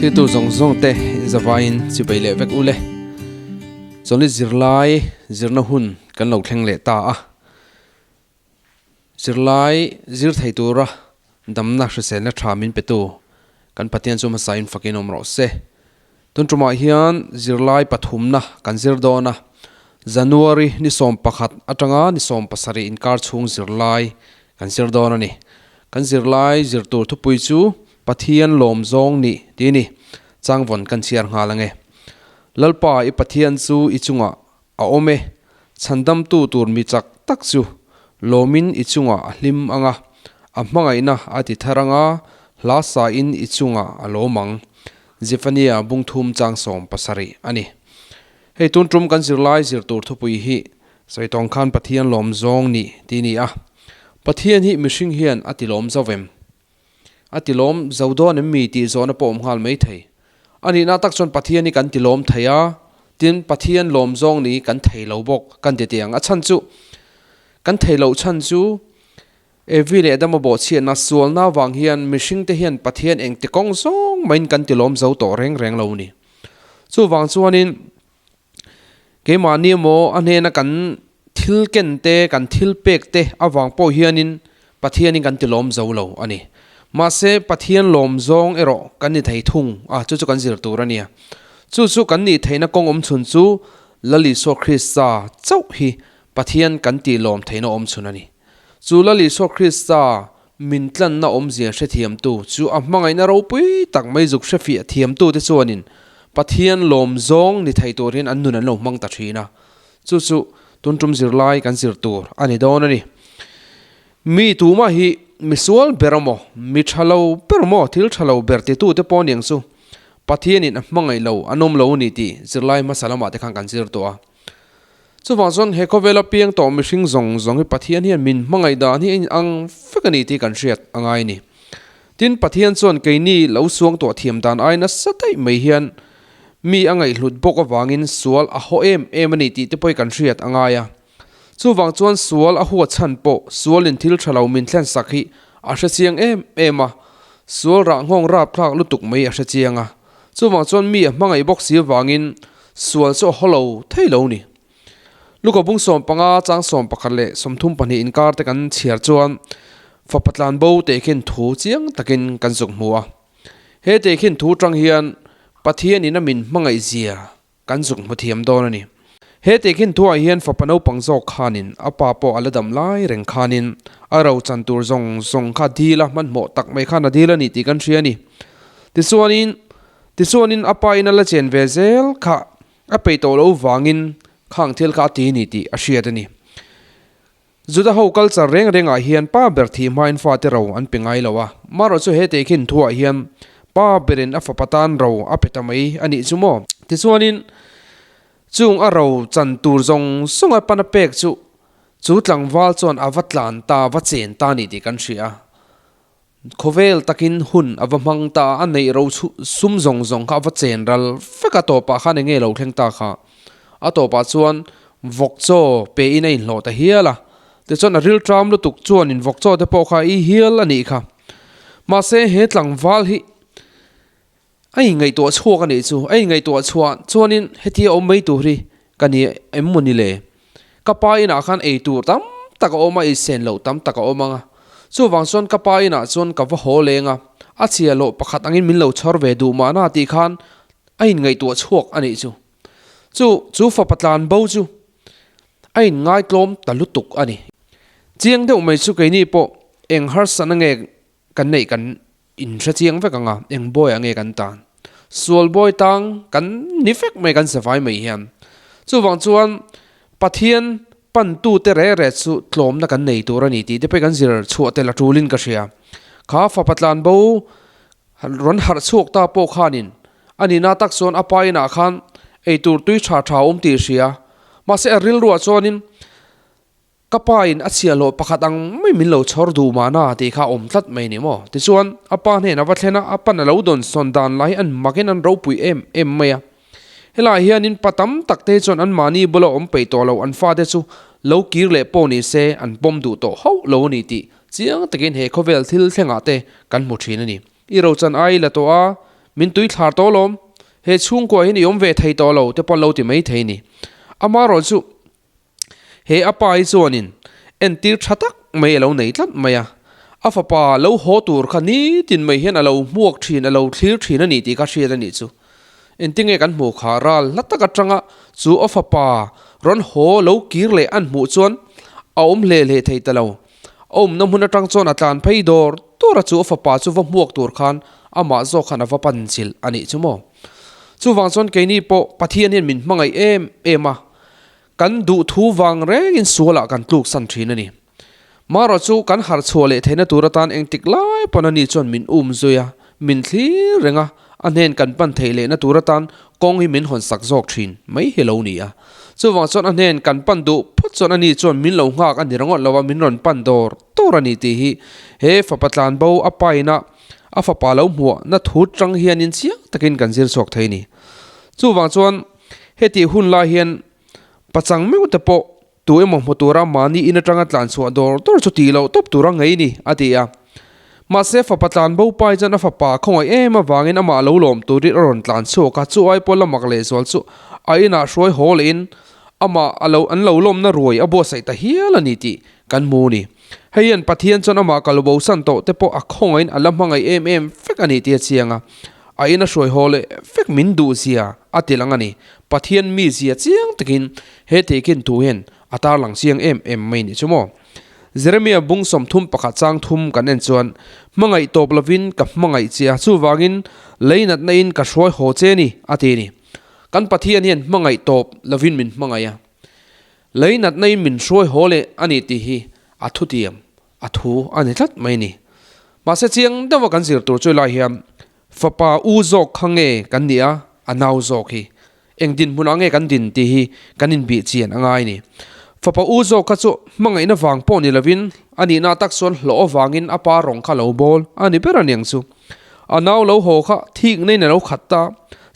Thiltu zawng zawng te in zavaiin chibai leh vek ule. Chawlhni zirlai zirna hun kan lo thleng leh ta a. Zirlai zir thei tura damna hriselna tha min petu kan Pathian chu hmasain fakin awm rawh se. Tun tumah hian zirlai pathumna kan zir dawn a, January ni 11 atanga ni 17 inkar chhung zirlai kan zir dawn a ni. Kan zirlai zir tur thupui chu Pathian lawm zawng nih tih a ni. Changvawn kan chhiar nghal ange. Lalpa i Pathian chu i chungah A awm e, chhandamtu tur mi chak tak chu lawmin i chungah a hlim ang a, a hmangaihna a ti thar ang a, hla sain i chungah a lawm ang. Zephaniah bungthum chang 17 a ni. Hei tun tum kan zirlai zir tur thupui hi Saitawng khan Pathian lawm zawng nih tih a ni a. Pathian hi mihring hian a ti lawm zauh em? A ti lawm zo dawn em mi tih zawhna pawh awm nghal mai thei. A nihna tak chuan Pathian hi kan ti lawm thei a, tin Pathian lawm zawng ni kan thei lo bawk kan ti teh ang. A chhan chu kan thei loh chhan chu Evi leh Adama bawhchhiatna sualna avang hian mihringte hian Pathian engti kawng zawng maiin kan ti lawm zo tawh reng reng lo ni. Chuvang chuanin Keimahni emaw a hnena kan thil ken te, kan thil pek te avang pawh hianin Pathianin kan ti lawm zo lo a ni. Mahse, Pathian lawm zawng erawh kan ni thei thung a, chu chu kan zir tur a nia. Chu chu kan nih theihna kawng awm chhun chu Lal Isua Krista chauh hi Pathian kan tih lawm theihna awm chhun a ni. Chu Lal Isua Krista min tlanna awmzia hrethiamtu chu a hmangaihna ropui tak mai zuk hrefiah thiamtute chuanin Pathian lawm zawng ni thei tur hian an nun an lo hmang ta thin a. Chu chu tun tum zirlai kan zir tur a ni dawn a ni. Mi tumah hi misual ber amaw, mi tha lo ber maw, thil tha lo ber titute pawh aniang chu Pathianin a hmangaih lo, an awm lo a ni tih zirlai hmasa lamah te khan kan zir tawh a. Chuvang chuan he khawvela piang tawh mihring zawng zawng hi Pathian hian min hmangaih dan hi a in ang vek a ni tih kan hriat a ngai a ni. Tin, Pathian chuan keini lo suang tawh thiam dan ai nasa daih mai hian mi a ngaihhlut bawk avangin sual a haw em em a ni tih te pawh hi kan hriat a ngai a. Chuvang chuan sual a huat chhan pawh sualin thil tha lo min thlen sak hi a hre chiang em em a, sual rah nghawng rapthlak lutuk mai a hre chiang a. Chuvang chuan mi a hmangaih bawk si avangin sual chu a haw lo thei lo ni. Luka bung 15 chang 11 leh 32 inkar te kan chhiar chuan fapa tlan bo tehkhin thu chiang takin kan zuk hmu a. He tehkhin thu tang hian Pathianin a min hmangaih zia Kan zuk hmu thiam dawn a ni. He tehkhin thuah hian fapa naupang zawk khanin a pa pawh a la dam lai reng khanin a ro chan tur zawng zawng kha dil a hmanhmawh tak mai khan a dil a ni tih kan hria a ni. Tichuanin tichuanin a pa in a la chen ve zel kha a peih tawh loh vangin khang thil kha a ti a ni tih a hriat a ni. Juda ho culture reng rengah hian pa ber thih hmain fate ro an pe ngai lo a, marawh chu he tehkhin thuah hian pa berin a fapa tan ro a pe ta mai a nih chu maw? Tichuanin chung a ro chan tur zawng zawng a pan a pek chu chu tlangval chuan a va tlan ta, va chen ta a ni tih kan hria a. Khawvel takin hun a va hmang ta a, a neih ro sum zawng zawng kha a va chen ral vek a, tawpah khan eng nge lo thleng ta kha? A tawpah chuan vawk chaw pe in a inhlawh ta hial a, tichuan a rilṭam lutuk chuanin vawk chaw te pawh kha a ei hial a nih kha. Mahse he tlangval hi a inngaihtuah chhuak a nih chu, a inngaihtuah chhuah chuanin hetia awm mai tur hi ka ni em maw ni le? Ka pa inah khan ei tur tam tak a awm a, ei sen loh tam tak a awm ang a, chuvang chuan ka pa inah chuan ka va haw leng a, a chhia loh pakhat angin min lo chhawr ve duh mahna tih khan a inngaihtuah chhuak a nih chu. Chu chu fapa tlan bo chu a inngaitlawm ta lutuk a ni. Chiang deuh mai chu keini pawh eng harsatna nge kan neih kan inhre chiang vek ang a, eng bawiah nge kan tan? Sual bawi tang kan ni vek mai kan sefai mai hian. Chuvang chuan Pathian pantute reh reh chu tlawmna kan nei tur a ni tih te pawh kan zir chhuah tel a tulin ka hria. Kha fapa tlan bo rawn harh chhuak ta pawh khanin a nihna tak chuan a pa inah khan eitur tui tha tha a awm tih a hria. Mahse a rilruah chuanin Ka pa in a chhiahhlawh pakhat ang mai min lo chhawr duh mahna tih kha a awm tlat mai ni maw? Tichuan, a pa hnenah va thlen a, a pan a lo dawn sawn dan lai hi an makin an ropui em em mai a. Helaiah hianin pa tam tak te chuan anmahni bula awm peih tawh lo an fate chu lo kir leh pawh ni se an pawm duh tawh hauh lo a ni tih chiang takin he khawvel thil thlengah te kan hmu thin a ni. I rochan ai la tawh a, Min tui thlar tawh lawm. He chhungkua hian i awm ve thei tawh lo te pawh an lo ti mai thei ni. Amaherawh chu he a pa hi chuanin entir tha tak mai a lo nei tlat mai a. A fapa lo haw tur kha nitin mai hian a lo hmuak thin, a lo thlir thin a ni tih kha hriat a nih chu. Engtinge kan hmuh kha ral hla tak atanga chu a fapa rawn haw lo kir leh an hmuh chuan a awm hle hle thei ta lo. A awmna hmun atang chuan a tlan phei dawr dawr a chu a fapa chu va hmuak tur khan amah zawk khan a va pan chilh a nih chu maw. Chuvang chuan keini pawh Pathian hian min hmangaih em em a, kan duhthu vang rengin sualah kan tluksan thin a ni. Marawh chu kan harh chhuah leh theihna tur atan engtik lai pawn ani chuan min um zui a, min thlir reng a, a hnen kan pan theih lehna tur atan kawng hi min hawn sak zawk thin mai hi lo ni a. Chuvang chuan a hnen kan pan duh phawt chuan ani chuan min lo nghak a ni ringawt lo a, min rawn pan dawr dawr a ni tih hi he fapa tlanbo a paina a fapa lo hmuah na thu tang hianin chiang takin kan zir chhuak thei a ni. Chuvang chuan hetih hun lai hian pachang meuh te pawh Tu emaw hmu tura mahni in atanga tlan chhuah dawr dawr chu tih loh tawp tura ngei ni, a ti a. Mahse, fapa tlan bo pai chuan a fapa khawngaih em avangin amah lo lawm turin a rawn tlan chhuak a, chu ai pawh la mak lehzual chu a inah hruai haw lehin amah a lo an lo lawmna ruai a buatsaih ta hial a ni tih kan hmu a ni. Hei hian Pathian chuan amah kal bosan tawh te pawh a khawngaihin a la hmangaih em em vek a ni tih a chiang a. A ina hruai haw leh vek min duh zia a ti lang a ni. Pathian mi zia chiang takin he tehkhin thu hian a tarlang chiang em em mai nih chu maw. Jeremia bung 31 chang thum kan en chuan, Hmangaih tawp lovin ka hmangaih che a, chuvangin lei natna in ka hruai haw che ni, a ti a ni. Kan Pathian hian hmangaih tawp lovin min hmangaih a, lei natna in min hruai haw leh a ni tih hi a thutiam a thu a ni tlat mai ni. Mahse chiang deuha kan zir tur chu helai hian fapa u zawk kha nge kan nih a, a nau zawk hi eng dinhmunah nge kan din tih hi kan inbih chian a ngai ni. Fapa u zawk kha chu hmangaihna vang pawh ni lovin a nihna tak chuan hlawh avangin a pa rawng kha lo bawl a ni ber aniang chu. A nau lo haw kha thikna in a lo khat ta,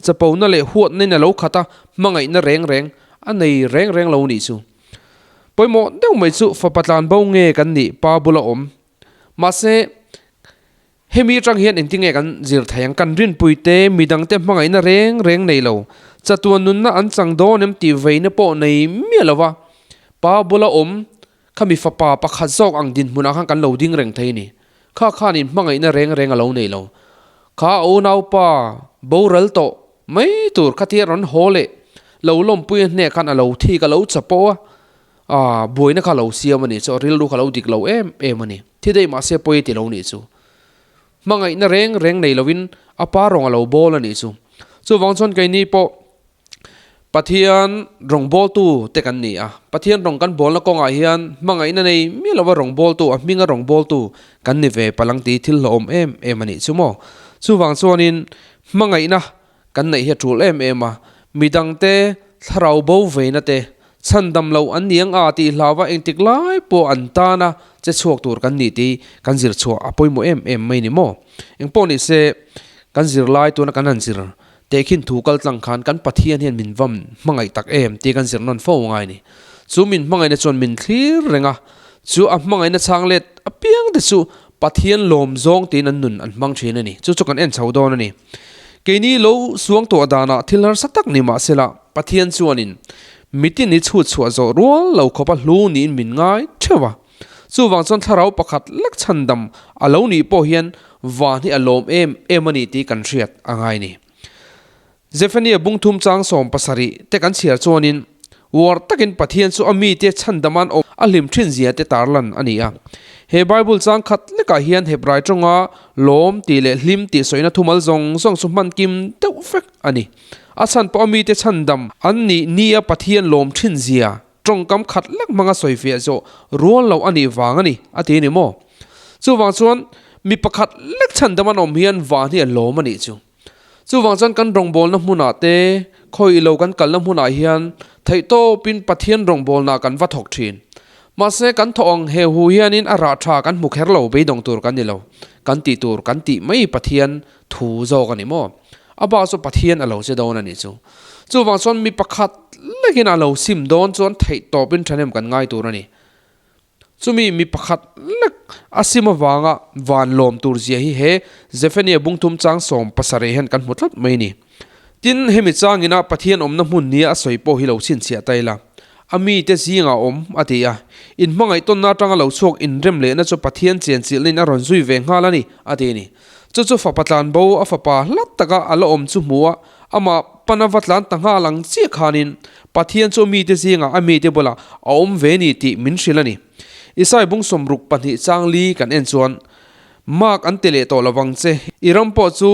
chapona leh huatna in a lo khat a, hmangaihna reng reng a nei reng reng lo nih chu. Pawimawh deuh mai chu fapa tlan bo nge kan nih pa bula awm. Mahse, hemi atang hian engtinge kan zir thei ang? Kan rinpuite midangte hmangaihna reng reng nei lo, chatuan nunna an chang dawn em tih veina pawh nei miah lo va, pa bula awm khami fapa pakhat zawk ang dinhmunah khan kan lo ding reng thei a ni. Kha khanin hmangaihna reng reng a lo nei lo. Kha a unaupa boral tawh mai tur khatia rawn haw leh lo lawmpui a hnek khan a lo thik a lo chapo a, aa buaina kha a lo siam a nih chu, a rilru kha a lo dik lo em em a ni. Thi daih mahse pawi a ti lo nih chu. Hmangaihna reng reng nei lovin a pa rawng a lo bawl a nih chu. Chuvang chuan keini pawh Pathian rawngbawltu te kan ni a, Pathian rawng kan bawlna kawngah hian hmangaihna nei miah lova rawngbawltu, a hminga rawngbawltu kan ni ve palang tih thil hlauhawm em em a nih chu maw. Chuvang chuanin hmangaihna kan neih hi a tul em em a, midangte thlarau bo veina te, chhandam loh an ni ang a tih hlauva engtik lai pawh an tana che chhuak tur kan ni tih kan zir chhuah a pawimawh em em mai ni maw. Engpawh ni se kan zirlai tuna kan han zir Tehkhin thu kal tlang khan kan Pathian hian min vam hmangaih tak em tih kan zir nawn fo ngai ni. Chu min hmangaihna chuan min thlir reng a, chu a hmangaihna chhang let apiang te chu Pathian lawm zawng tiin an nun an hmang thin a ni. Chu chu kan en chho dawn a ni. Keini lo suang tuah danah thil harsa tak ni mah sela Pathian chuanin mitin hi chhut chhuah zawh rual lo khawpa hlu niin min ngai theuh a. Chuvang chuan thlarau pakhat lek chhandam a lo nih pawh hian van hi a lawm em em a ni tih kan hriat a ngai ni. Zephaniah bung thum chang 70 te kan chhiar chuanin uar takin Pathian chu a mite chhandama'n awm a hlim thin zia te tarlan a ni a. He Bible chang khat lekah hian Hebrai tawnga lawm tih leh hlim tih sawina thumal zawng zawng chu hman kim deuh vek a ni. A chhan pawh a mite chhandam an nih nia Pathian lawm thin zia Tawngkam khat lek hmanga sawi fiah zawh rual loh a nih vang a ni, a ti a ni maw? Chuvang chuan mi pakhat lek chhan dam an awm hian van hi a lawm a nih chu. Chuvang chuan kan rawngbawlna hmunah te, khawi ilo kan kalna hmunah hian theihtawpin Pathian rawngbawlna kan va thawk thin. Mahse kan thawh ang he hu hianin a rah tha kan hmu kher lo beidawng tur kan ni lo. Kan tih tur kan tih mai Pathian thu zawk a ni maw? A bak chu Pathian a lo che dawn a nih chu. Chuvang chuan mi pakhat lekin a lo sim dawn chuan theihtawpin thahnem kan ngai tur a ni. Chumi mi pakhat lek a sim avanga van lawm tur zia hi he Zephaniah bungthum chang 17 hian kan hmu tlat mai ni. Tin, hemi changina Pathian awmna hmun nia a sawi pawh hi lo chhinchhiah ta ila. A mite zingah awm, a ti a. Inhmangaih tawnna atanga lo chhuak inrem lehna chu Pathian chenchilhna in a rawn zui ve nghal a ni, a ti a ni. Chu chu fapa tlan bo a fapa hlat taka a la awm chu hmu a, amah pana va tlan ta nghal ang chiah khanin Pathian chu a mite zingah a mite bulah a awm ve ni tih min hrilh a ni. Isai bung 62 chang li kan en chuan, Mark an ti leh tawh lovang che, i ram pawh chu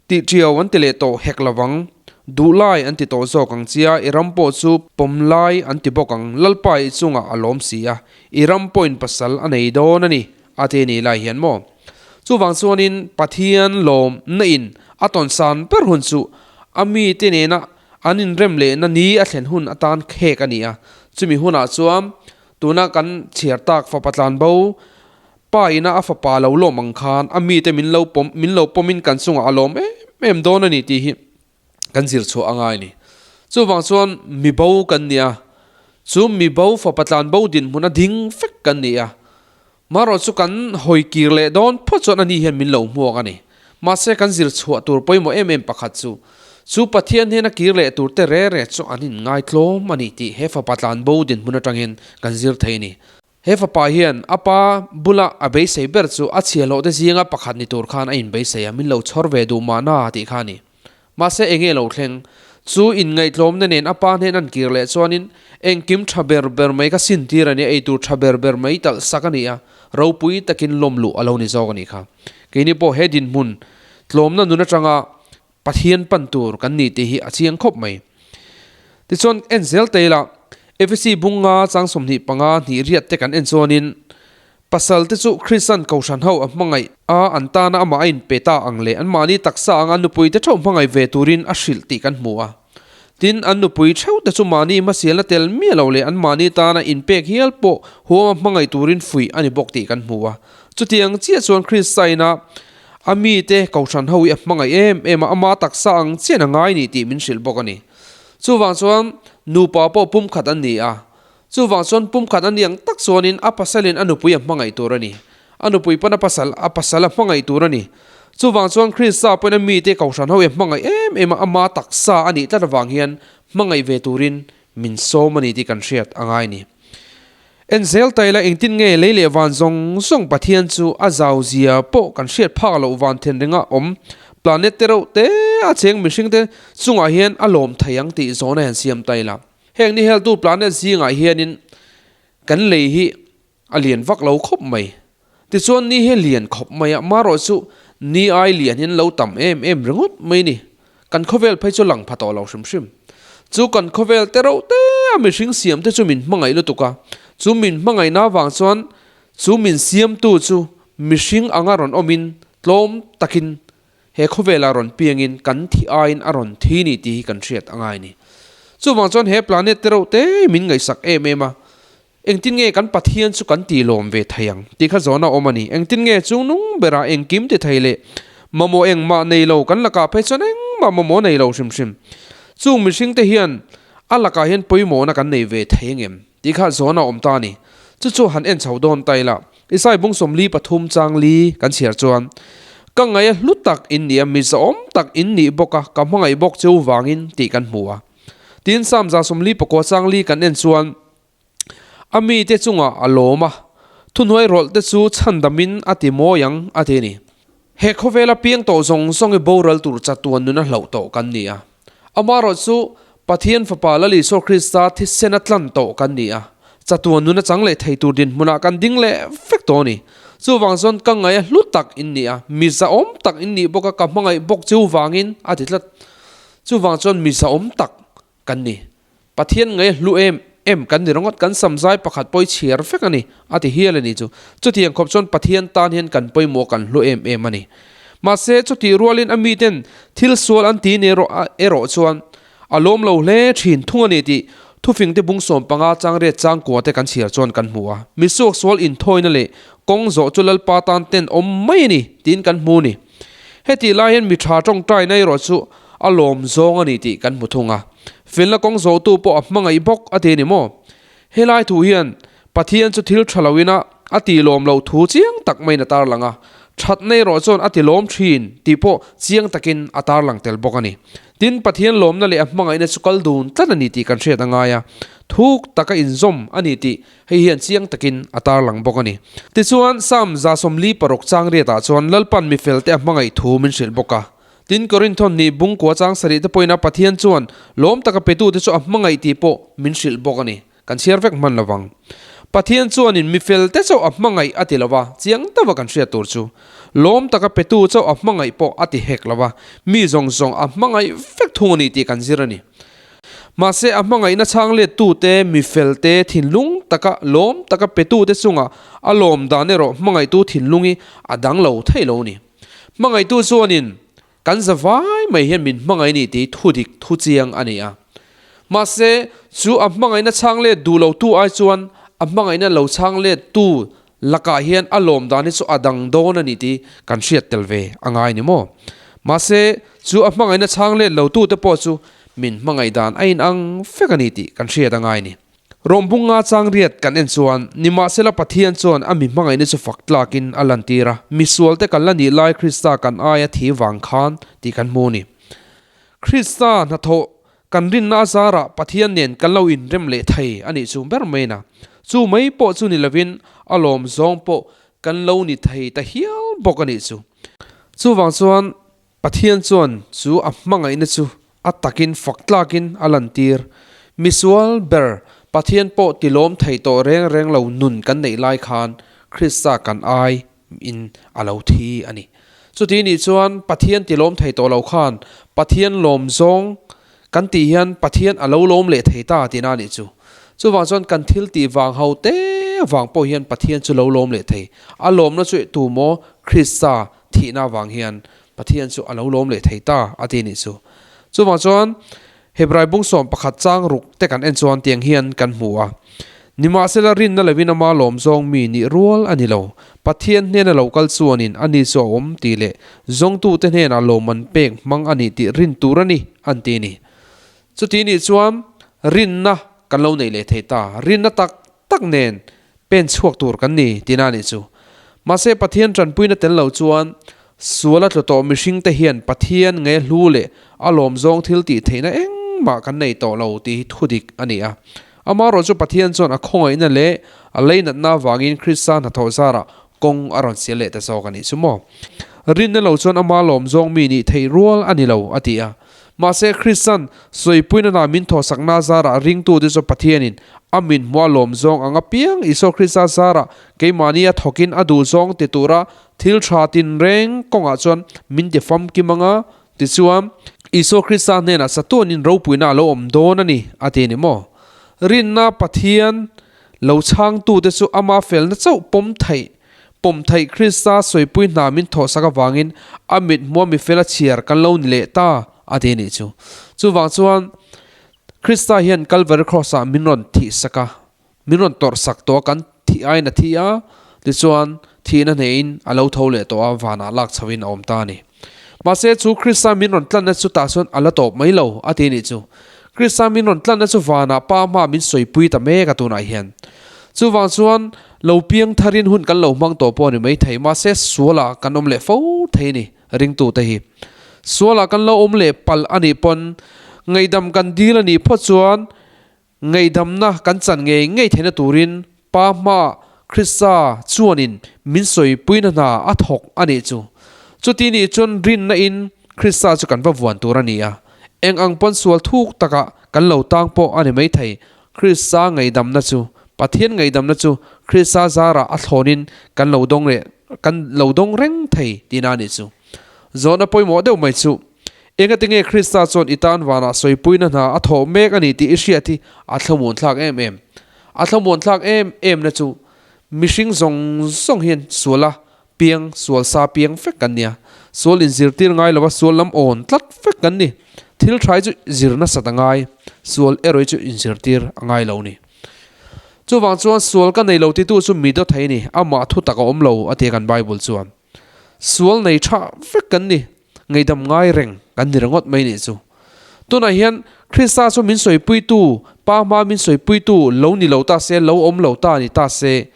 Tih ṭiau an ti leh tawh hek lovang. Duh lai an ti tawh zawk ang chia, i ram pawh chu pawm lai an ti bawk ang. Lalpa i chungah a lawm si a, i ram pawhin pasal a nei dawn a ni, a ti ni lai hian maw? Chuvang chuanin Pathian lawm na in a tawn san ber hun chu a mite nena an inrem lehna ni a thlen hun atan khek a ni a. Chumi hunah chuan tuna kan chhiar tak fapa tlan bo Pa ina a fapa lo lawm ang khan a mite min lo pawm, min lo pawmin kan chungah a lawm em em dawn a ni tih hi kan zir chhuah a ngai a ni. Chuvang chuan mi bo kan ni a, chu mi bo fapa tlan bo dinhmun a ding fek kan ni a, marawh chu kan hawi kir leh dawn phawt chuan a ni hian min lo hmuak a ni. Mahse kan zir chhuah tur pawimawh em em pakhat chu, chu Pathian hnena kir leh tur te re re chu an inngai tlawm a ni tih he fapa tlan bo dinhmun atangin kan zir thei a ni. He fapa hian a pa bula a beisei ber chu a chhiahhlawhte zinga pakhat ni tur khan a inbeisei a, min lo chhawr ve duh mahna tih kha a ni. Mahse enge lo thleng? Chu inngaihtlawmna nen a pa hnen an kir leh chuanin engkim tha ber ber mai kha sintir a ni a, eitur tha ber ber mai talh sak a ni a, ropui takin lawm luh a lo ni zawk a nih kha. Keini pawh he dinhmun tlawmna nun atanga Pathian pan tur kan ni tih hi a chiang khawp mai. Tichuan en zel ta ila, Efesi bunga chang 25 hnih riat te kan en chuanin, Pasal te chu Kristian Kohhran ho a hmangaih a, an tana amah a inpe ta ang leh anmahni taksa anga nupui te theuh hmangaih ve turin a hrilh tih kan hmu a. Tin, an nupui theuh te chu mahni hmasialna tel miah lo leh anmahni tana inpek hial pawh huama hmangaih turin fuih a ni bawk tih kan hmu a. Chutiang chiah chuan Krista ina A mite Kohhran ho hi a hmangaih em em a, ama taksa ang chian a ngai ni tih min hrilh bawk a ni. Chuvang chuan nupa pawh pumkhat an ni a, chuvang chuan pumkhat an ni ang tak chuanin a pasalin a nupui a hmangaih tur a ni. A nupui pawn a pasal a pasal a hmangaih tur a ni. Chuvang chuan Krista pawhin a mite Kohhran ho hi a hmangaih em em a, ama taksa a nih tlat avang hian hmangaih ve turin min sawm a ni tih kan hriat a ngai a ni. En zel ta ila engtin nge lei leh van zawng zawng Pathian chu a zau zia pawh kan hriat phak loh van then ringa awm planet te reuh te a cheng mihring te chungah hian a lawm thei ang tih zawhna hian siam ta ila. Heng ni heltu planet zingah hianin kan lei hi a lian vak lo khawp mai. Tichuan ni hi a lian khawp mai a, marawh chu ni ai lian hian lo tam em em ringawt mai ni. Kan khawvel phei chu lang pha tawh lo hrim hrim. Chu kan khawvel te reuh te a mihring siam te chu min hmangaih lutuk a, chu min hmangaihna avang chuan chu min siamtu chu mihring anga rawn awmin tlawm takin he khawvelah rawn piangin kan thi aiin a rawn thi ni tih hi kan hriat a ngai ni. Chuvang chuan he planet te reuh te min ngaihsak em em a, Engtin nge kan Pathian chu kan tih lawm ve thei ang tih kha zawhna awm a ni. Engtin nge chung nung berah engkim ti thei leh mamawh engmah nei lo kan lakah phei chuan engmah mamawh nei lo hrim hrim. Chung mihring te hian a lakah hian pawimawhna kan nei ve thei angem tih kha zawhna awm ta a ni. Chu chu han en chho dawn ta ila. Isai bung 43 chang li kan chhiar chuan, Ka ngaih a hlu tak in ni a, mi zahawm tak in nih bawk a, ka hmangaih bawk cheu vangin tih kan hmu a. Tin, Psalm 49 chang li kan en chuan, A mite chungah a lawm a, thuhnuai rawlh te chu chhandamin a ti mawi ang, a ti a ni. He khawvela piang tawh zawng zawng hi boral tur chatuan nuna hlauh tawh kan ni a. Amaherawh chu Pathian Fapa Lal Isua Krista thisena tlan tawh kan ni a, chatuan nuna chang leh thei tur dinhmunah kan ding leh vek tawh a ni. Chuvang chuan ka ngaih a hlu tak in ni a, mi zahawm tak in nih bawk a, ka hmangaih bawk chu vangin, a ti tlat. Chuvang chuan mi zahawm tak kan ni. Pathian ngai hlu em em kan ni ringawt, kan samzai pakhat pawh i chhiar vek a ni, a ti hial a ni chu. Chutiang khawp chuan Pathian tan hian kan pawimawh kan hlu em em a ni. Mahse, chutih rualin a miten thil sual an ti ni erawh chuan a lawm lo hle thin thung a ni tih thufingte bung 15 changriat changkua te kan chhiar chuan kan hmu a. Misuak sual inthawina leh kawng zawh chu Lalpa tan ten awm mai a ni tiin kan hmu a ni. Hetih lai hian mi tha tawngtaina erawh chu a lawm zawng a ni tih kan hmu thung a. Felna kawng zawhtu pawh a hmangaih bawk a ti a ni maw? Helai thu hian Pathian chu thil tha loin a a ti lawm loh thu chiang tak maiin a tarlang a, that nei rawh chuan a ti lawm thin tih pawh chiang takin a tarlang tel bawk a ni. Tin, Pathian lawmna leh a hmangaihna chu kal dun tlat a ni tih kan hriat a ngai a, thuk taka inzawm a ni tih hei hian chiang takin a tarlang bawk a ni. Tichuan, Psalm 46 chang riatah chuan Lalpan mifelte a hmangaih thu min hrilh bawk a. Tin, Korinthon nih bungkua chang sarih te pawhin a Pathian chuan lawm taka petute chu a hmangaih tih pawh min hrilh bawk a ni. Kan chhiar vek hman lovang. Pathian chuanin mi felte chauh a hmangaih a ti lova, chiang deuha kan hriat tur chu. Lawm taka petu chauh a hmangaih pawh a ti hek lova, mi zawng zawng a hmangaih vek thung a ni tih kan zir a ni. Mahse a hmangaihna chhang lettute, mi felte thinlung taka lawm taka petute chunga a lawm dan erawh hmangaihtu thinlungi a dang lo thei lo a ni. Hmangaihtu chuanin Kan zavai mai hian min hmangaih ni tih thu dik thu chiang a ni a. Mahse, chu a hmangaihna chhang let duh lo tu ai chuan a hmangaihna lo chhang let tu lakah hian a lawm dan hi chu a dang dawn a ni tih kan hriat tel ve a ngai ni maw? Mahse, chu a hmangaihna chhang let lo tu te pawh chu min hmangaih dan a inang vek a ni tih kan hriat a ngai ni. Rawngbunga chang riat kan en chuan, nimahsela Pathian chuan a mi hmangaihna chu fak tlakin a lantir a, misualte kan la nih lai Krista kan aia thi vang khan tih kan hmu a ni. Krista hnathawh kan rinna a zarah Pathian nen kan lo inrem leh thei a nih chu ber mai na. Chu mai pawh chu ni lovin a lawm zawng pawh kan lo ni thei ta hial bawk a nih chu. Chuvang chuan Pathian chuan chu a hmangaihna chu a takin fak tlakin a lantir. Misual ber Pathian pawh tilawm thei tawh reng reng lo nun kan neih lai khan Krista kan ai in a lo thi a ni. Chuti nih chuan Pathian tilawm thei tawh lo khan Pathian lawm zawng kan tih hian Pathian a lo lawm leh thei ta tihna a nih chu. Chuvang chuan kan thil tih vang ho te vang pawh hian Pathian chu lo lawm leh thei. A lawmna chu tu maw Krista Thihna avang hian Pathian chu a lo lawm leh thei ta a ti nih chu. Chuvang chuan Hebrai bung 11 chang ruk te kan en chuan tiang hian kan hmu a. Nimahsela rinna lovin ama lawm zawng mi nih rual a ni lo. Pathian hnena lo kal chuanin a ni chu a awm tih leh zawngtute hnenah lawmman pek hmang a nih tih rin tur a ni an ti ni. Chuti nih chuan rinna kan lo nei leh thei ta. Rinna tak tak nen pen chhuak tur kan ni tihna a nih chu. Mahse Pathian tanpuina tel lo chuan sual a tlu tawh mihringte hian Pathian nge hlu leh a lawmzawng thil tih theihna engmah kan nei tawh lo tih hi thudik a ni a. Amaherawhchu Pathian chuan a khawngaihna leh a leinatna avangin Krista hnathawh zarah kawng a rawn sial leh ta zawk a nih chu maw. Rinna lo chuan ama lawmzawng mi nih theih rual a ni lo a ti a. Mahse, Kristian sawipuina hna min thawhsakna zarah ringtute chu Pathianin a min hmuh a lawm zawng ang apiang Isua Krista zarah keimahni a thawkin a duh zawng ti tura thil tha tinreng kawngah chuan min ti famkim anga tichuan Isua Krista hnenah chatuanin ropuina a lo awm dawn a ni a ti a ni maw? Rinna Pathian lo chhangtute chu ama felna chauh pawm theih Pawm theih Krista sawipui hna min thawhsak avangin a mit hmua mifel a chhiar kan lo ni leh ta a ti a nih chu. Chuvang chuan Krista hian Kalvary Cross-ah min rawn thihsak a, min rawn tawrhsak tawh a, kan thih aiin a thi a, tichuan thihna hnehin a lo tho leh tawh a, vanah lak chhoin a awm ta a ni. Mahse chu Krista min rawn tlanna chu tah chuan a la tawp mai lo a ti a nih chu. Krista min rawn tlanna chu vanah Pa hma min sawipui ta mek a tunah hian. Chuvang chuan lo piang tharin hun kan lo hmang tawh pawh a ni maithei, mahse sualah kan awm leh fo thei a ni ringtute hi. Sualah kan lo awm leh palh a nih pawn ngaihdam kan dil a nih phawt chuan ngaihdamna kan chan ngei ngei theihna turin Pa hma Krista chuanin min sawipuina hna a thawk a nih chu. Chuti nih chuan rinna in Krista chu kan va vuan tur a ni a. Eng ang pawn sual thuk takah kan lo tang pawh a ni maithei, Krista ngaihdamna chu, Pathian ngaihdamna chu Krista zarah a thlawnin kan lo dawng leh kan lo dawng reng thei tihna a nih chu. Zawhna pawimawh deuh mai chu, Engati nge Krista chuan i tan vanah sawipuina hna a thawh mek a ni tih i hriat hi a thlamuanthlak em em. A thlamuanthlak em emna chu mihring zawng zawng hian suala piang, sual sa piang vek kan nia. Sual inzirtir ngai lova sual lam awn tlat vek kan ni. Thil tha hi chu zir nasat a ngai, sual erawh hi chu inzirtir a ngai lo ni. Chuvang chuan sual ka nei lo titu chu mi dawt thei a ni, amah thu tak a awm lo a ti a kan Bible chuan. Sual nei tha vek kan ni, ngaihdam ngai reng kan ni ringawt mai nih chu. Tunah hian Krista chu min sawipuitu Pa hma min sawipuitu lo ni lo ta se, lo awm lo ta ni ta se,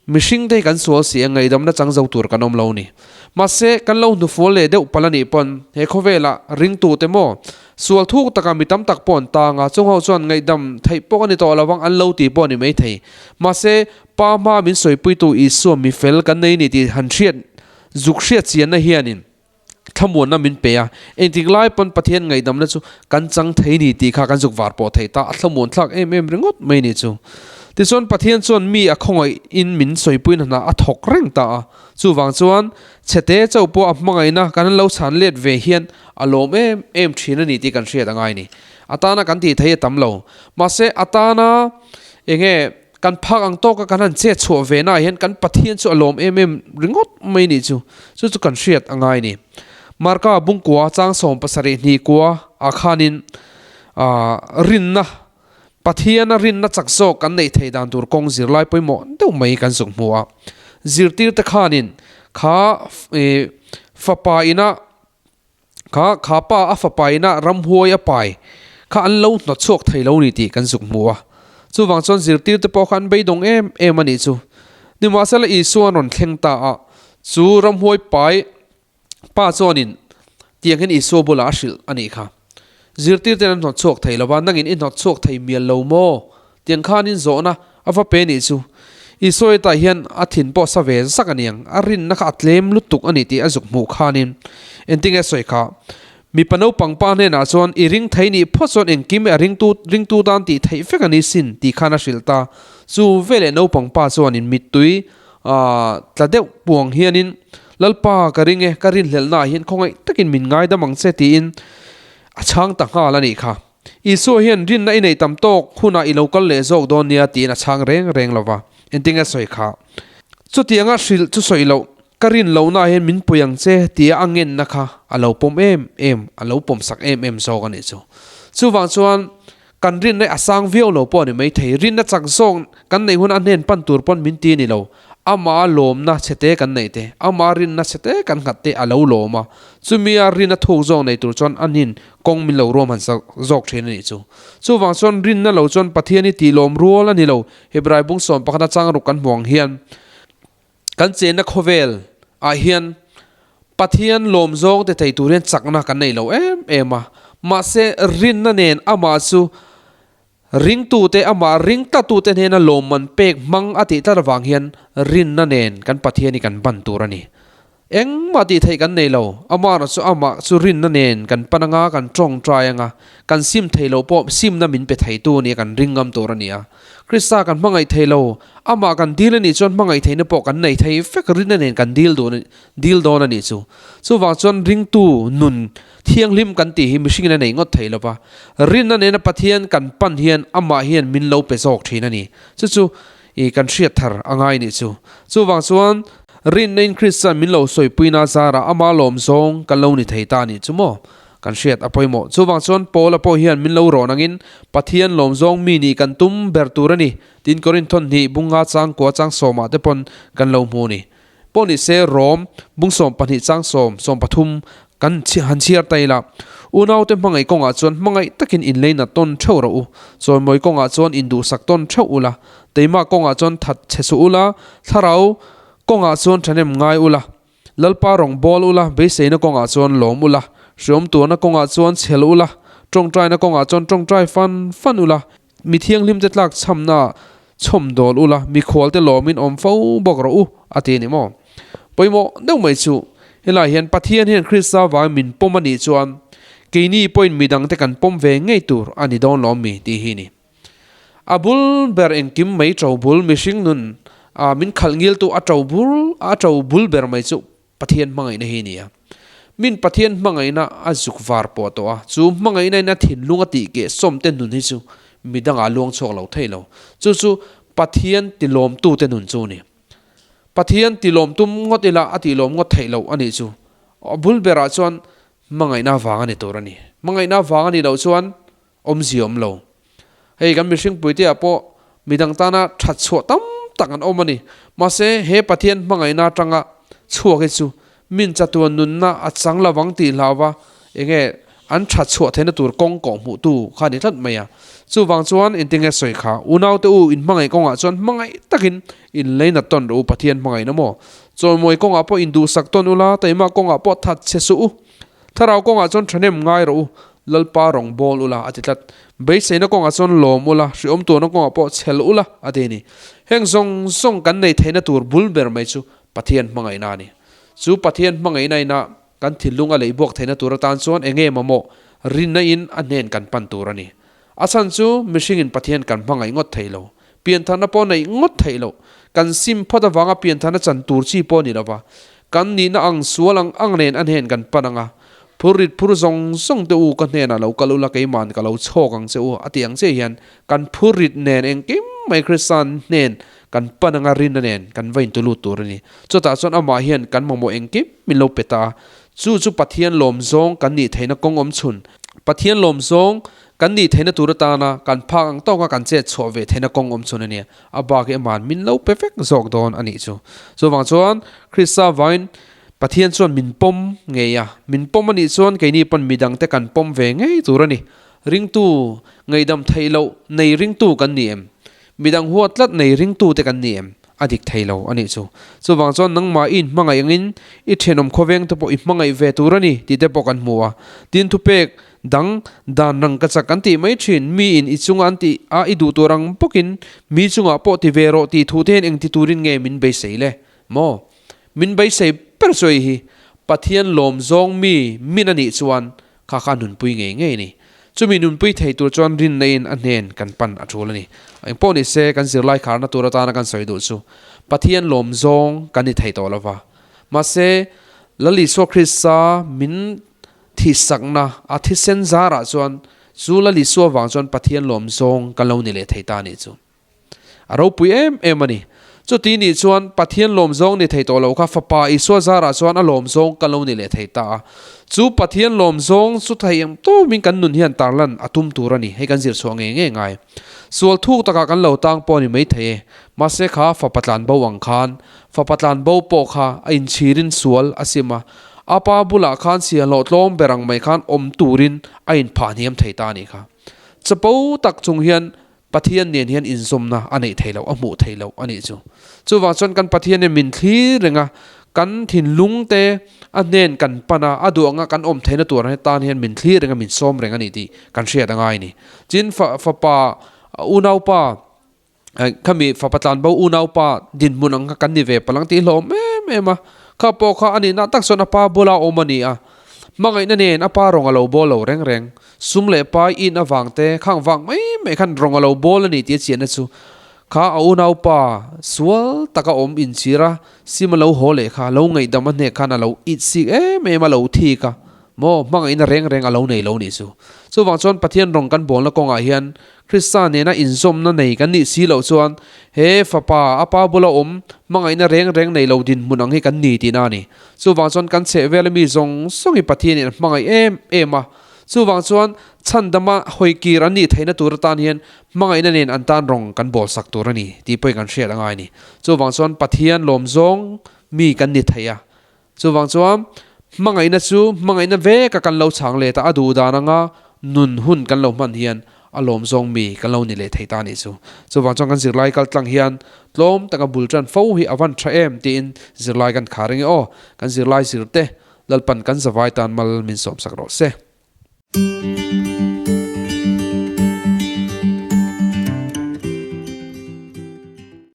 mihring te hi kan sual si a, ngaihdamna chang zo tur kan awm lo ni. Mahse, kan lo hnufual leh deuh palh a nih pawn he khawvelah ringtute maw sual thuk taka mi tam tak pawh an tang a, chungho chuan ngaihdam theih pawh a ni tawh lo vang an lo ti pawh a ni maithei. Mahse, Pa hma min sawipuitu Isua mi fel kan nei ni tih han hriat zuk hriat chianna hianin thlamuanna min pe a, engtik lai pawn Pathian ngaihdamna chu kan chang thei ni tih kha kan zuk var pawh thei ta, a thlamuan thlak em em ringawt mai ni chu. Tichuan Pathian chuan mi a khawngaihin min sawipuina hna a thawk reng ta a, chuvang chuan chhete chauh pawh a hmangaihna kan lo chhan let ve hian a lawm em em thin a ni tih kan hriat a ngai ni. A tana kan tih thei a tam lo. Mahse a tana enge Kan phak ang tawka kan han chet chhuah ve naah hian kan Pathian chu a lawm em em ringawt mai nih chu. Chu chu kan hriat a ngai ni. Marka bungkua chang 70 hnih kua ah khanin rinna, Pathiana rinna chak zawk kan neih theih dan tur kawng zirlai pawimawh deuh mai kan zuk hmu a. Zirtirte khanin kha fapa ina Kha kha pa a fapa ina ramhuai a pai kha an lo hnawt chhuak thei lo ni tih kan zuk hmu a. Chuvang chuan zirtirte pawh kha an beidawng em em a nih chu. Nimahsela Isua an rawn thleng ta a, chu ramhuai pai pa chuanin tiang hian Isua bulah a hrilh a nih kha. Zirtirten an hnawt chhuak thei lo va, nangin i hnawt chhuak thei mial lo maw? Tiang khanin zawhna a va pe nih chu. Isua tah hian a thin pawh sa ve zak a niang, a rinna kha a tlem lutuk a nih tih a zuk hmuh khanin engtin nge sawi kha? Mipa naupang pa hnenah chuan i ring thei nih phawt chuan engkim a ringtu ringtu tan tih theih vek a ni sin tih khan a hrilh ta. Chu veleh naupang pa chuanin mittui tla deuh puang hianin Lalpa ka ring e, ka rinhlelhnaah hian khawngaih takin min ngaidam ang che tiin a chhang ta nghal a nih kha. Isua hian rinna i neih tam tawk hunah i lo kal leh zawk dawn nia tiin a chhang reng reng lo va, engtin nge sawi kha? Chutianga hrilh chu sawi loh, ka rin lohnaah hian min pui ang che tia a ngenna kha a lo pawm em em, a lo pawmsak em em zawk a nih chu. Chuvang chuan kan rinna hi a sang viau lo pawh a ni maithei, rinna chak zawk kan neih hunah a hnen pan tur pawn min ti a ni lo, Amah lawmna chhete kan neih te, amah rinna chhete kan nghat te a lo lawm a, chumia rinna thuk zawk nei tur chuan anin kawng min lo ruam han sak zawk thin a nih chu. Chuvang chuan rinna lo chuan Pathian hi tih lawm rual a ni lo, Hebrai bung sawm pakhata chang ruk kan hmu ang hian kan chenna khawvel ah hian Pathian lawm zawng te thei tur hian chakna kan nei lo em em a, mahse rinna nen amah chu Ringtute amah ring tlatute hnena lawmman pek hmang a tih tlat avang hian rinna nen kan Pathian hi kan ban tur a ni. Engmah tih theih kan nei lo, amah chu amah chu rinna nen kan pan anga kan tawngtai anga, kan sim thei loh pawh simna min pe theitu a nia kan ring ngam tur a ni a. Krista kan hmangaih thei lo, amah kan dil a nih chuan hmangaih theihna pawh kan nei thei vek rinna nen kan dil duh dil dawn a nih chu. Chuvang chuan ringtu nun Thianghlim kan tih hi mihringin a nei ngawt thei lova, rinna nena Pathian kan pan hian amah hian min lo pe zawk thin a ni. Chu chu i kan hriat thar a ngai nih chu. Chuvang chuan rinna in Kristian min lo sawipuina zarah ama lawm zawng kan lo ni thei ta nih chu maw? Kan hriat a pawimawh. Chuvang chuan Paula pawh hian min lo rawn angin Pathian lawm zawng mi nih kan tum ber tur a ni. Tin Korinthon hnih bunga changkua chang sawmah te pawn kan lo hmu a ni. Pawh ni se Rom bung 12 chang sawm 13 kan han chhiar ta ila, Unaute hmangaih kawngah chuan hmangaih takin inleina tawn theuh rawh u, chawimawi kawngah chuan induhsak tawn theuh ula, teimah kawngah chuan that chhe suh ula, thlarau kawngah chuan thahnem ngai ula, Lalpa rawng bawl ula, beiseina kawngah chuan lawm ula, hriawm tuarna kawngah chuan chhel ula, tawngtaina kawngah chuan tawngtai fan fan ula, Mi thianghlimte tlak chhamna chhawm dawl ula, mikhualte lawmin awm fo bawk rawh u, a ti a ni maw? Pawimawh deuh mai chu, helai hian Pathian hian Krista vangin min pawm a nih chuan keini pawhin midangte kan pawm ve ngei tur a ni dawn lawm mi tih hi a ni. A bul ber engkim mai to bul mihring nun a min khalh ngiltu a to bul a to bul ber mai chu Pathian hmangaihna hi a ni a. Min Pathian hmangaihna a zuk var pawh tawh a, chu hmangaihna in a thinlung a tih keh sawm te nun hi chu midangah a luang chhuak lo thei lo. Chu chu Pathian tilawmtu te nun chu a ni. Pathian tilawm tum ngawt ila a tilawm ngawt theih loh a nih chu. A bul berah chuan hmangaihna vang a ni tur a ni. Hmangaihna vang a nih loh chuan awmzia awm lo. Hei kan mihring puitea pawh midang tana that chhuah tam tak an awm a ni. Mahse he Pathian hmangaihna atanga chhuak hi chu min chatuan nunna a chang lovang tih hlauva enge an that chhuah theihna tur kawng kawh hmuh tu kha a ni tlat mai a. Chuvang chuan engtinge sawi kha, Unaute u, in hmangaih kawngah chuan hmangaih takin in leinat tawn rawh u, Pathian hmangaihna maw? Chawimawi kawngah pawh in duhsak tawn ula, taima kawngah pawh that che suh u. Thlarau kawngah chuan thahnem ngai rawh u, Lalpa rawng bawl ula, a ti tlat. Beiseina kawngah chuan lawm ula, hriawm tuahna kawngah pawh chhel ula, a ti a ni. Heng zawng zawng kan nei theihna tur bul ber mai chu Pathian hmangaihna a ni. Chu Pathian hmangaihna inah Kan thinlung a leih buak theihna tur atan chuan eng nge mamawh rinna in a hnen kan pan tur a ni. A chhan chu mihringin Pathian kan hmangaih ngawt thei lo. Piantharna pawh neih ngawt theih loh. Kan sim phawt avanga piantharna chan tur chi pawh ni lova. Kan nihna ang sual ang ang nen a hnen kan pan ang a. Phur rit phur zawng zawng te u ka hnenah lo kal ula keima'n ka lo chhawk ang che u a ti ang che hian kan phur rit nen engkim mai Kristan hnen Kan pan anga rinna nen kan va intulut tur a ni. Chutah chuan amah hian kan mamawh engkim min lo pe ta a. Chu chu Pathian lawm zawng kan nih theihna kawng awm chhun. Pathian lawm zawng kan nih theihna tur atana kan phak ang tawka kan chet chhuah ve theihna kawng awm chhun a nia. A bak hi ama'n min lo pe vek zawk dawn a nih chu. Chuvang chuan Krista vangin Pathian chuan min pawm ngei a. Min pawm a nih chuan keini pawn midangte kan pawm ve ngei tur a ni. Ringtu ngaihdam theih loh nei ringtu kan ni em? Midang huat tlat nei ringtute kan ni em? A dik thei lo a nih chu. Chuvang chuan nangmah i inhmangaih angin i thenawm khawveng te pawh i hmangaih ve tur a ni tih te pawh kan hmu a. Tin thupek dang dan rang ka chak kan tih mai thin, mi in i chunga an tih a i duh tur ang bawkin mi chungah pawh ti ve rawh tih thu te hian engti turin nge min beisei le? Maw? Min beisei ber chu hei hi Pathian lawm zawng mi min a nih chuan Kha kha nunpui ngei ngei a ni. Chumi nunpui thei tur chuan rinna in a hnen kan pan a tul a ni. Engpawh ni se kan zirlai kharna tur atana kan sawi duh chu Pathian lawm zawng kan ni thei tawh lova. Mahse, Lal Isua Krista min thisakna a thisen zarah chuan chu Lal Isua vang chuan Pathian lawm zawng kan lo ni leh thei ta a nih chu. A ropui em em a ni. Chuti nih chuan Pathian lawm zawng ni thei tawh lo kha Fapa Isua zarah chuan a lawm zawng ka lo ni leh thei ta a. Chu Pathian lawm zawng chu thei ang tawmin kan nun hian tarlan a tum tur a ni. Hei kan zir chhuah ngei ngei ngai. Sual thuk takah kan lo tang pawh a ni mai thei e. Mahse kha Fapa tlan bo ang khan Fapa tlan bo pawh kha a inchhirin sual a sim a. A pa bulah khan sialhlawh tlawm ber ang mai khan awm turin a inphah hniam thei ta a nih kha. Chapo tak chung hian Pathian nen hian inzawmna a neih theih loh, a hmuh theih loh a nih chu. Chuvang chuan kan Pathian hian min thlir reng a, kan thinlung te a hnen kan pan a, a duh anga kan awm theihna tur tan hian min thlir reng a, min sawm reng a ni tih kan hriat a ngai a ni. Tin, fapa unaupa, khami fapa tlanbo unaupa dinhmun ang kha kan ni ve palh ang tih hlawm em em a, kha pawh kha a nihna tak chuan a pa bula awm a ni a, hmangaihna nen a pa rawng a lo bawl lo reng reng. Sum leh pai in avang te khang vang mai mai khan rawng a lo bawl a ni tih a chiahna chu kha a unaupa sual taka awm inchhir a, sim a lo haw leh kha lo ngaihdam a hnek khan a lo it sik em em a lo thik a, maw hmangaihna reng reng a lo nei lo nih chu. Chuvang chuan Pathian rawng kan bawlna kawngah hian Krista nena inzawmna nei kan nih si loh chuan he fapa a pa bula awm hmangaihna reng reng nei lo dinhmun ang hi kan ni tihna a ni. Chuvang chuan kan chhehvel ami zawng zawng hi Pathianin a hmangaih em em a. Chuvang chuan chhandama hawikir an nih theihna tur atan hian hmangaihna nen an tan rawng kan bawlsak tur a ni tih pawhin kan hriat a ngai a ni. Chuvang chuan Pathian lawm zawng mi kan ni thei a. Chuvang chuan hmangaihna chu hmangaihna veka kan lo chhang let a, a duh dan anga nun hun kan lo hman hian a lawm zawng mi kan lo ni leh thei ta a nih chu. Chuvang chuan kan zirlai kal tlang hian tlawm taka bul tan fo hi a van tha em tiin zirlai kan khar eng e aw. Kan zirlai zirte Lalpan kan zavai tan mal min sawmsak rawh se.